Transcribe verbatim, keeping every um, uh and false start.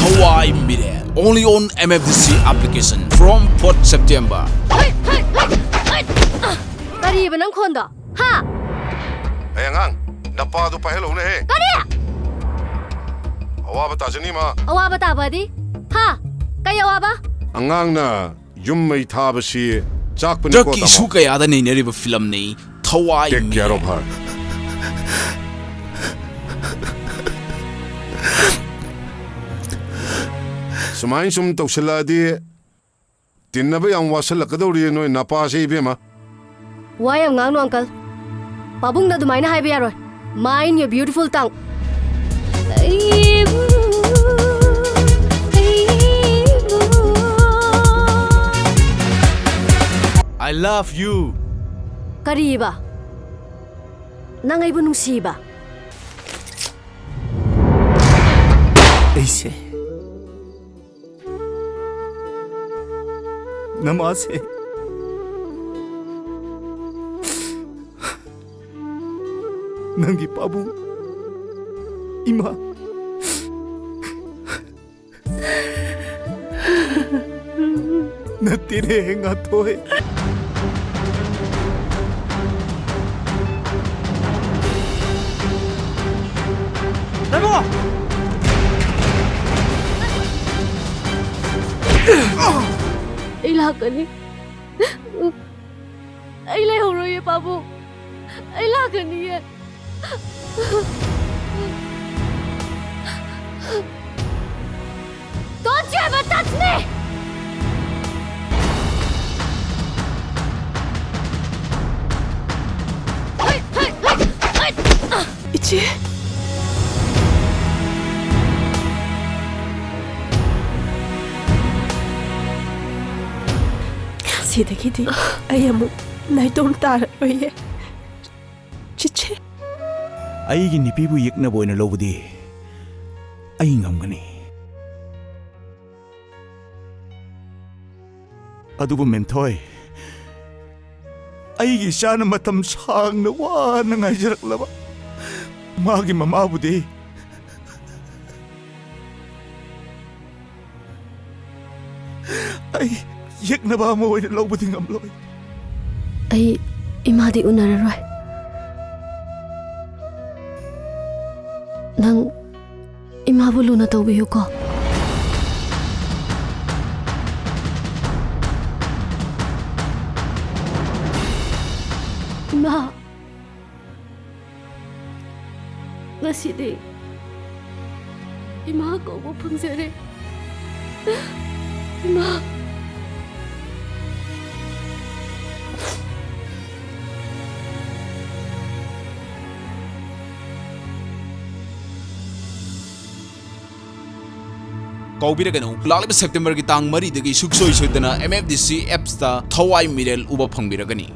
ꯊꯋꯥꯏ ꯃꯤꯔꯦꯜ, only on M F D C application from fourth September. ꯀꯔꯤꯕ ꯅꯪ ꯈꯣꯟꯗꯣ? ꯍꯥ? ꯑꯩ ꯑꯉꯥꯡ, ꯅꯄꯥꯗꯨ ꯄꯥꯏꯍꯜꯂꯧꯅꯦꯍꯦ꯫ ꯀꯔꯤ? ꯑꯋꯥꯕ ꯇꯥꯖꯅꯤ ꯃꯥ꯫ ꯑꯋꯥꯕ ꯇꯥꯕꯗꯤ? ꯍꯥ? ꯀꯩ ꯑꯋꯥꯕ? ꯑꯉꯥꯡꯅ ꯌꯨꯝ ꯃꯩ ꯊꯥꯕꯁꯤ ꯆꯥꯛꯄꯅꯤꯀꯣ, ꯗ꯭ꯔꯛꯀꯤ ꯏꯁꯨ ꯇꯥꯃꯣ꯫ ꯀꯌꯥꯗ ꯅꯩꯅꯔꯤꯕ ꯐꯤꯂꯝꯅꯤ ꯊꯋꯥꯏ ꯇꯦꯛ ꯀꯦꯌꯔ ꯃꯤꯔꯦꯜ꯫ ꯑꯣꯐ ꯍꯔ꯫ ꯁꯨꯃꯥꯏꯅ ꯁꯨꯝ ꯇꯧꯁꯤꯜꯂꯛꯑꯗꯤ ꯇꯤꯟꯅꯕ ꯌꯥꯝ ꯋꯥꯁꯤꯜꯂꯛꯀꯗꯧꯔꯤ ꯅꯣꯏ ꯅꯄꯥꯁꯦ, ꯏꯕꯦꯝꯃ꯫ ꯋꯥ ꯌꯥꯝ ꯉꯥꯡꯅꯨ, ꯑꯪꯀꯜ꯫ ꯄꯥꯕꯨꯡꯅ ꯑꯗꯨꯃꯥꯏꯅ ꯍꯥꯏꯕ ꯌꯥꯔꯣꯏ꯫ Mind your beautiful tongue. I love you. ꯀꯔꯤꯕ? ꯅꯪ ꯑꯩꯕꯨ ꯅꯨꯡꯁꯤꯕ? ꯑꯩꯁꯦ ꯅꯃꯥꯁꯦ ꯅꯪꯒꯤ ꯄꯥꯕꯨꯡ ꯏꯃꯥ ꯅꯠꯇꯦꯅꯦ, ꯉꯥꯟꯊꯣꯏ꯫ ꯇꯥꯃꯣ! ꯑꯩ ꯂꯥꯛꯀꯅꯤ꯫ ꯑꯩ ꯂꯩꯍꯧꯔꯣꯏꯌꯦ, ꯄꯥꯕꯨꯡ꯫ ꯑꯩ ꯂꯥꯛꯀꯅꯤꯌꯦ꯫ Don't you ever touch me! ꯏꯆꯦ꯫ ꯁꯤꯗꯒꯤꯗꯤ ꯑꯩ ꯑꯃꯨꯛ ꯅꯥꯏꯇꯣꯝ ꯇꯥꯔꯔꯣꯏꯌꯦ꯫ ꯆꯤꯆꯦ꯫ ꯑꯩꯒꯤ ꯅꯨꯄꯤꯕꯨ ꯌꯦꯛꯅꯕ ꯑꯣꯏꯅ ꯂꯧꯕꯗꯤ ꯑꯩ ꯉꯝꯒꯅꯤ꯫ ꯑꯗꯨꯕꯨ ꯃꯦꯝꯊꯣꯏ, ꯑꯩꯒꯤ ꯏꯆꯥꯅ ꯃꯇꯝ ꯁꯥꯡꯅ ꯋꯥꯅ ꯉꯥꯏꯖꯔꯛꯂꯕ ꯃꯥꯒꯤ ꯃꯃꯥꯕꯨꯗꯤ ꯑꯩ ꯌꯦꯛꯅꯕ ꯑꯃ ꯑꯣꯏꯅ ꯂꯧꯕꯗꯤ ꯉꯝꯂꯣꯏ꯫ ꯑꯩ ꯏꯃꯥꯗꯤ ꯎꯅꯔꯔꯣꯏ꯫ ꯅꯪ ꯏꯃꯥꯕꯨ ꯂꯨꯅ ꯇꯧꯕꯤꯌꯨꯀꯣ꯫ ꯏꯃꯥ, ꯉꯁꯤꯗꯤ ꯏꯃꯥ ꯀꯧꯕ ꯐꯪꯖꯔꯦ꯫ ꯏꯃꯥ꯫ ꯀꯥꯎꯕꯤꯔꯒꯅꯨ, ꯂꯥꯛꯂꯤꯕ ꯁꯦꯞꯇꯦꯝꯕꯔꯒꯤ ꯇꯥꯡ ꯃꯔꯤꯗꯒꯤ ꯁꯨꯡꯁꯣꯏ ꯁꯣꯏꯗꯅ M F D C apps ꯇ ꯊꯋꯥꯏ ꯃꯤꯔꯦꯜ ꯎꯕ ꯐꯪꯕꯤꯔꯒꯅꯤ꯫